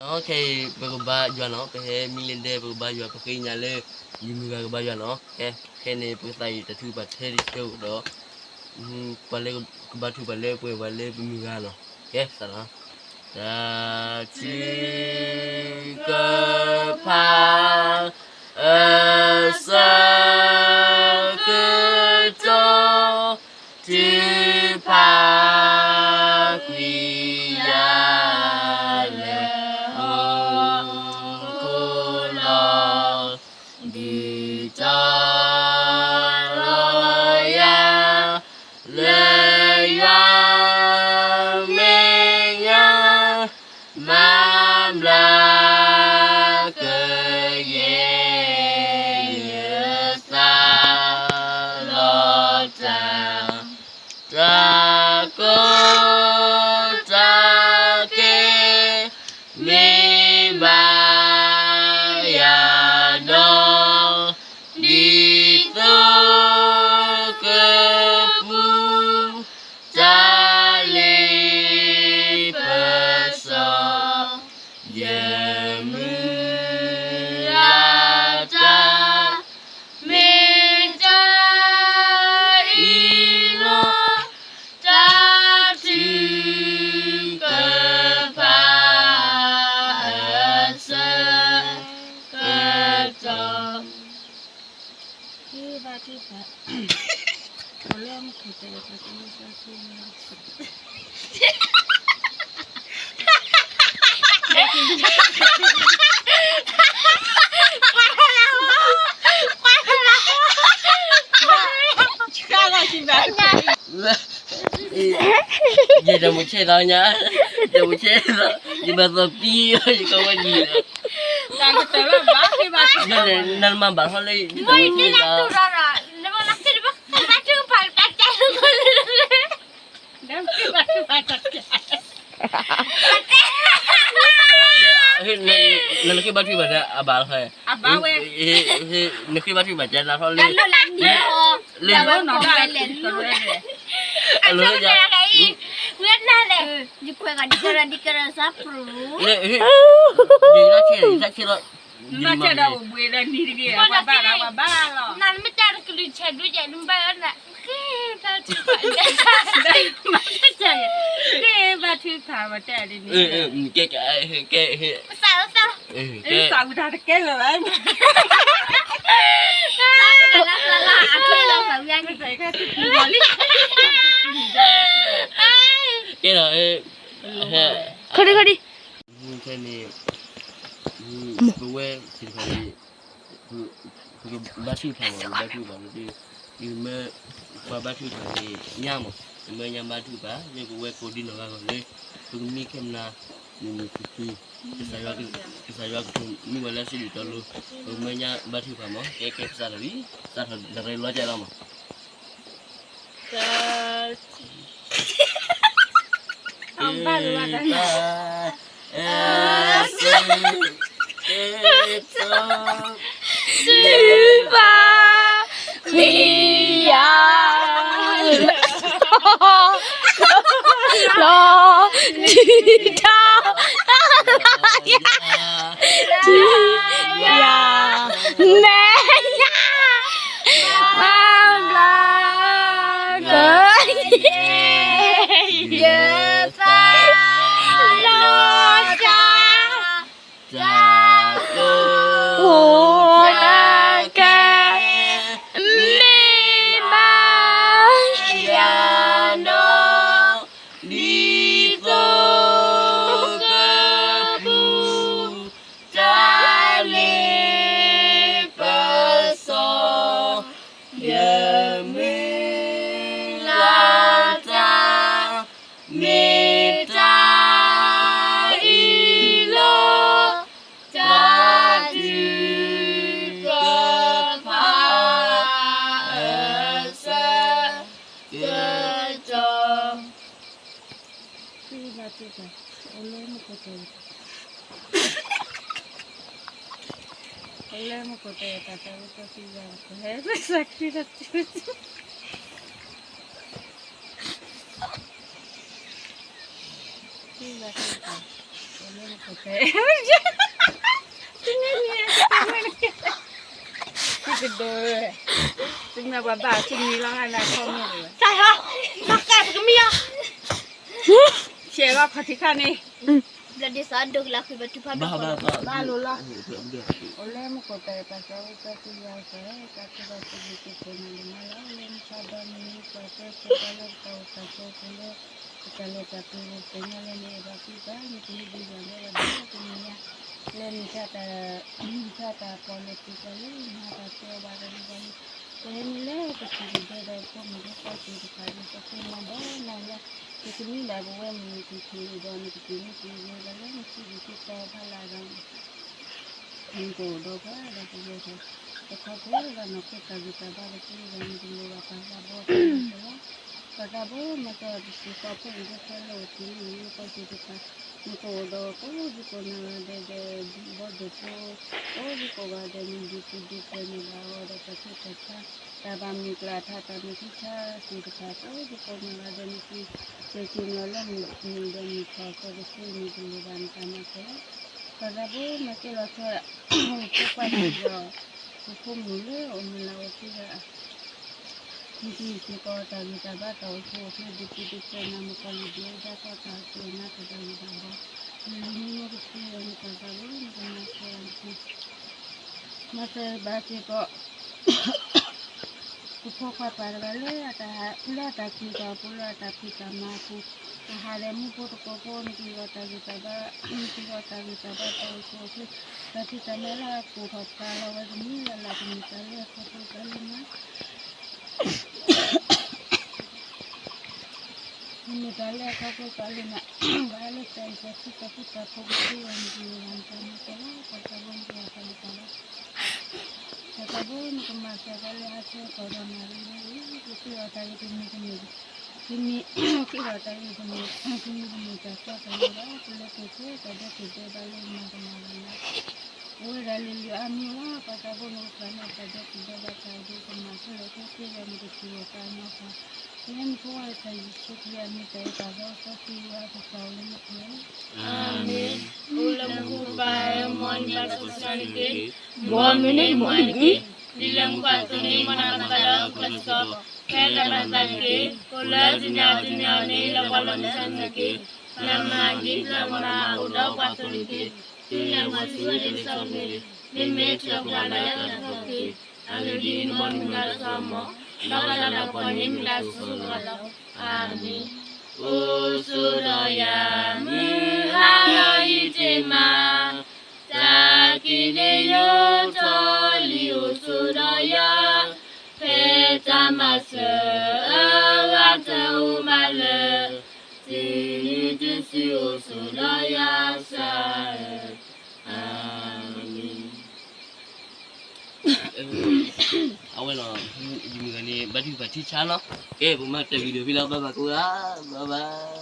ခဲအံၤပကဘါယွၤနီၤ, ပဟဲမံလၢဒဲ ပကဘါယွၤ ပဃ့ကညးလၢ ယမုၢ်ဂၤကဘါယွၤနီၤ. ကဲ, ခဲန့ၣ် ပကသးအံၤတၢ်ထုကဖၣ်ထဲတဆၢဒီး ပှၤလၢကဘါထုကဖၣ်လၢပှဲၤပှၤလၢပမုၢ်ဂၤနီၤ. ကဲ, စးထီၣ်. တၢ်ထုကဖၣ် အဆၢကတီၢ် ထုကဖၣ်ကွံာ်ယၤလၢ ဟီၣ်ခိၣ်လီၤ. ဒုးတီၤလီၤယၤ လၢယွၤမဲာ်ညါ မၤဘျါကယဲၢ် ယသးလီၤတၢ် တၢ်ကီတၢ်ခဲ မ့ၢ်ဘၣ်ယၤဒီး ဒ်သိးကပူၤ တၢ်လ့ပစီ ယမုၢ်လၢ်တၢ် မ့ၢ်တၢ်အံၤလီၤ. တၢ်ထုကဖၣ် အဆၢကတီၢ် ဘါထုကဖၣ် ယတမုၢ်ဆ့ၣ်လီၤညါ, တမုၢ်ဆ့ၣ်လီၤ, ယဘၣ်သးပံၤ ယကဝဲဒ်လီၤ, နမၤဘၣ်ထီၣ်လၢ ယတမုၢ်ဆ့ၣ်လီၤ. နဃ့ဘါထုကဖၣ် အဘၣ်လီၤ, နဃ့ဘါထုကဖၣ် ကနၣ်ထီၣ်လၢ လၢ လၢ လၢ ယတၢ်ဆဲးလီၤ, နမ့ၢ်တဲတကလုာ်ဆဲးဒိၣ်ယဲၢ် နဘၣ် ဘါထုကဖၣ် ကဲ ကဲ ကဲ စးဝံၤတၢ်တကဲလၢၤဘၣ်, ကဲဒီး ခီဒံခီဒံ ခဲန့ၣ် ပဝဲသ့ၣ်တဖၣ်န့ၣ် ပကဘါထုကဖၣ်မး, ပဘါထုကဖၣ်လၢ ပမ့ၢ်ပှၤဘါထုကဖၣ်န့ၣ် ညါမး, ပမ့ၢ်ညါဘါထုကဖၣ် လၢပဝဲကိးဒံနီၢ်ဂၤဂီၢ်လၢ ပကမံခဲမနၤ မုၢ်မုၢ်ခုၣ်ခုၣ် ကစၢ်ယွၤကဆိၣ်မံဝဲလၢစံးဘျုးတီလိၤ, ပမ့ၢ်ညါဘါထုကဖၣ်မး, ကဲ ကဲ စးထီၣ်လံ, စးထီၣ်တရံးလီၤကဲလီၤမး. တၢ် အဆၢကတီၢ် ထုကဖၣ်ကွံာ်ယၤ လီၤ ဒုးတီၤ ယၤ မဲာ်ညါ မၤဘျါကယဲၢ် ယသးလီၤတၢ် တၢ်ကိၢ်တၢ်ဂီၤ မ့ၢ်ဘၣ်ယၤ ဒ်သိးကပူၤ တၢ်လ့ပစီ ယမုၢ်လၢ်တၢ် မ့ၢ်တၢ်အံၤလီၤ. တၢ်ထုကဖၣ် အဆၢကတီၢ် သုဘၣ်တၢ် အိၣ်လၢမူခိၣ်တဲာ် အိၣ်လၢမူခိၣ်တဲာ် တၢ်တၢ်ဝဲတၢ်သံဂၤ ပဟဲ ပသးခုတၢ် သုဘၣ်တၢ် အိၣ်လၢမူခိၣ် သုမ့ၢ်ပှၤဘၣ်သုမံၤလီၤ ဟါလၢခီမ့ၢ်ဝဲ တၢ်ဟီ ဘၣ်ကဲပကမံၤအီၤ ဆဲးလီၤခီၣ်ထံးခါန့ၣ် ဘျီဒ်သိးဒိကလၢ်ဃုာ်ပတုၤဖးဒိၣ်ဘၣ်လိၤလီၤ အိၣ်လၢမူခိၣ်တၢ်ပာ်စီဆှံကစၢ်ယွၤကဲ တၢ်ခိၣ်ဘၣ်စံးဘျုးက့ၤခိၣ်နၢ်ဒိၣ်မးလီၤ လၢမုၢ်ဆါဒီးမုၢ်နံၤ ပှၤတဲဆၢကတီၢ်လၢပတၢ်အိၣ်တၢ်ဆိးပူၤလၢ ပတၢ်လဲၤတၢ်ပှ့ၤပသ့ၣ်ညါလၢန့ၣ် ဘၣ်သံဘၣ် နကဟ့ၣ်ဒုးယၤလၢဘၣ်ဒိကနံၤညါ လၢမုၢ်ဆါတၢ် မုၢ်ဆါတၢ်ပီၣ်လဲၣ်တံၢ်ကီၢ်လၢ နဟးတၢ်ကဲဘၣ်တၢ်ဒ်ဘၣ်လံ ပဟဲနုာ်လၢပစံၣ်ပဒဲဒီးဖိမုၣ်ဖိခွါသ့ၣ်တဖၣ် ဒ်သိးပမၤဘီမၤယၤ နကနုာ်လၢပဝဲမုၢ်နံၤထံၣ်ထံၣ်ဒီး နကစံၣ်မ့ၢ်က့ၤဝဲဒၣ်လၢနစုပူၤစုတီၤဖးလၢ်ဒီး နကအိၣ်ဒီးပှၤဒီးပဝဲ တခီပဝဲဒၣ်နီၢ်ခိတၢ်ဂံၢ်တၢ်ဘါတက့ၢ်ဒီး နကလိၣ်ဘၣ်ပှၤသးဘီတၢ်မၤစၢၤလီၤ ပှၤသးဘီမၤစၢၤတစံးဃီဖိမုၣ်ဖိခွါလၢအိၣ်တ့ၢ်လၢယိၤယိဖိသ့ၣ်တဖၣ် နကအိၣ်ဒီးကိးဒံကိးနီၢ်ဂၤဒဲးဒီး ဘီဒိၣ်ဖိ ကိးဒံကိးဂၤဒဲး နဒုးသ့ၣ်ဒုးပှဲၤန့ၢ်ဘၣ်အီၤဒီး တၢ်ဆူးတၢ်ဆါ တၢ်ဘၣ်မုၢ်ကျၢ်ထါ တၢ်မုၢ်ထံဆါသ့ၣ်တဖၣ် ကိးဒံကိးနီၢ်ဂၤဒဲး နကစၢ်က့ၤနီၤလၢမုၢ်နံၤဒီးမုၢ်ထီၣ်အသီတစု နကလိၣ်ဘၣ်နတၢ်မၤစၢၤလီၤ ပှၤသးဘီမၤစၢၤလီၤဆီ ဖိခွါသ့ၣ်ဒီး ပဖိမုၣ်လၢအိၣ်မုၢ်လၢ်အိၣ်သ့ဒီး နကဟ့ၣ်စ့ၢ်ကီးတၢ်ဂံၢ်တၢ်ဘါတၢ်အိၣ်ဆူၣ်အိၣ်ချ့ ဒ်ပူၤဒ်ဖျဲး နၤမုၣ်ကီၤလံၢ်ဒ်အံၤ ဒ်သိးတၢ်စူၢ်နာ်တၢ်ဂံၢ်တၢ်ဘါ လၢလံၤမ့ၢ်တဆံဂၤ နတၢ်သးဘိ နကမၤစၢၤ မၤစၢၤဘၣ်စ့ၢ်ကီး ပဖိခွါပၢ်တဂၤလၢ လၢအတၢ်ဟးလၢအတၢ်ဖံးတၢ်မၤအပူၤ တၢ်ဟးဒီးမူဖိတကိးဖိ နကဟ့ၣ်အီၤတၢ်ဂံၢ်တၢ်ဘါ နကဟ့ၣ်အီၤတၢ်ဂံၢ်တၢ်ဘါတၢ်အိၣ်ဆူၣ်အိၣ်ချ့ တၢ်ဖံးတၢ်မၤလၢအကိၢ်ထီၣ်ပှၤလီၤဝဲ ကမ့ၢ်လၢ်လၢ်ကမ့ၢ်တၢ်လၢအခီဖျိသးလၢနၤ မ့ၢ်တၢ်လၢအခီဖျိသးလၢနၤ ဘၣ်လၢတၢ်အံၤတၢ်ဆံတၢ်ဖိတၢ်ဖိကသ့အီၤ နကမ့ၢ်လၢ်နတၢ်မၤစၢၤလီၤ ပှၤသးဘိမ့ၢ်တၢ်သးလီၤ တၢ်သးဘိ နကမၤစၢၤပှၤလၢအဆၢကတီၢ်ဒီးနၤလံလံ ကသ့အီၤတၢ်ဂ့ၤတမံၤတမံၤ တမံၤ ကသ့အီၤတၢ်ဂ့ၤတမံၤ တမံၤတမံၤ တၢ်ကီတၢ်ခဲဒီး ပလဲၤက့ၤက့ၤ တၢ်ဒဲးက့ၤဒဲးဘၣ်လၢနမၤကမၣ်လီၤ အိၣ်ဝဲဒၣ်လၢလၢအမံၤလီၤ ပှၤသးဘိ နကပှၤန့ၣ် တၢ်ဒဲးက့ၤဒဲးဘၣ်တၢ်ဒဲးကမၤ ခဲလၢာ်ခဲဆ့ဒီး နကထံၣ်လိာ်သးနီၢ်ပှၤ လၢနဖိဝဲကစၢ်ယ့ၣ်ၡူးခရံာ်အမံၤ တၢ်အုၣ်သးဒီးစီဆှံယွၤအကစၢ်အိၣ်လၢနပူၤ အၤမ့ၣ် အိၣ်လၢမူခိၣ်ပၢ်ဧၢ မ်နမံၤဘၣ်စီဆှံတက့ၢ် မ်မနုၤမံၤန့ၣ်မံၤတက့ၢ် ဒ်လၢမူခိၣ်အသိးန့ၣ် မ်နမံၤဘၣ်လၢဟီၣ်ခိၣ်ချၢစ့ၢ်ကီး ဖဲတၢ်ဘၣ်သးတက့ၢ် အိၣ်လၢတနံၤအံၤတနံၤအံၤန့ၣ် လၢပှၤလီၢ်မံဆါန့ၣ်တက့ၢ် ပျၢ်မၤဒ်ပျၢ်မၤအိၣ်ဒီးပှၤအသိးန့ၣ်တက့ၢ် တုၤလၢမၤဆူၣ်ဝဲလၢစီၤပၤန့ၣ် မ့မ့ၢ်ထုးဖျါလၢတၢ်ဖိက့ၢ် အဂ့ၢ်ဒ်အံၤ မ်နမံၤဘၣ်လၢစီၤမိၤ ဒီးတၢ်လၢပှၤန့ၣ်မံၤဘၣ်လၢစီၤမိၤလီၤ အၤမ့ၣ် အိၣ်ဆိးဒီးယၤ မုၢ်ဟါလီၤယံၤတ့ၢ်မး တၢ်ကံးန့ၣ်ယိးထီၣ်လံ အိၣ်ဆိးဒီးယၤ ဖဲတၢ်မၤစၢၤအဂၤတအိၣ်ဘၣ်လၢ တုၤနုၤတစုအိၣ်ဆိးဒီးယၤစၢ်ဧၢ အၤမ့ၣ် အဝဲလီၤ ယမုၢ်ဂၤန့ၣ် ဘါထုကဖၣ်ထံဆါလီၤ ကဲ ပမၤတၢ် video ဖဲလီၤ bye bye ကိးဂၤ bye bye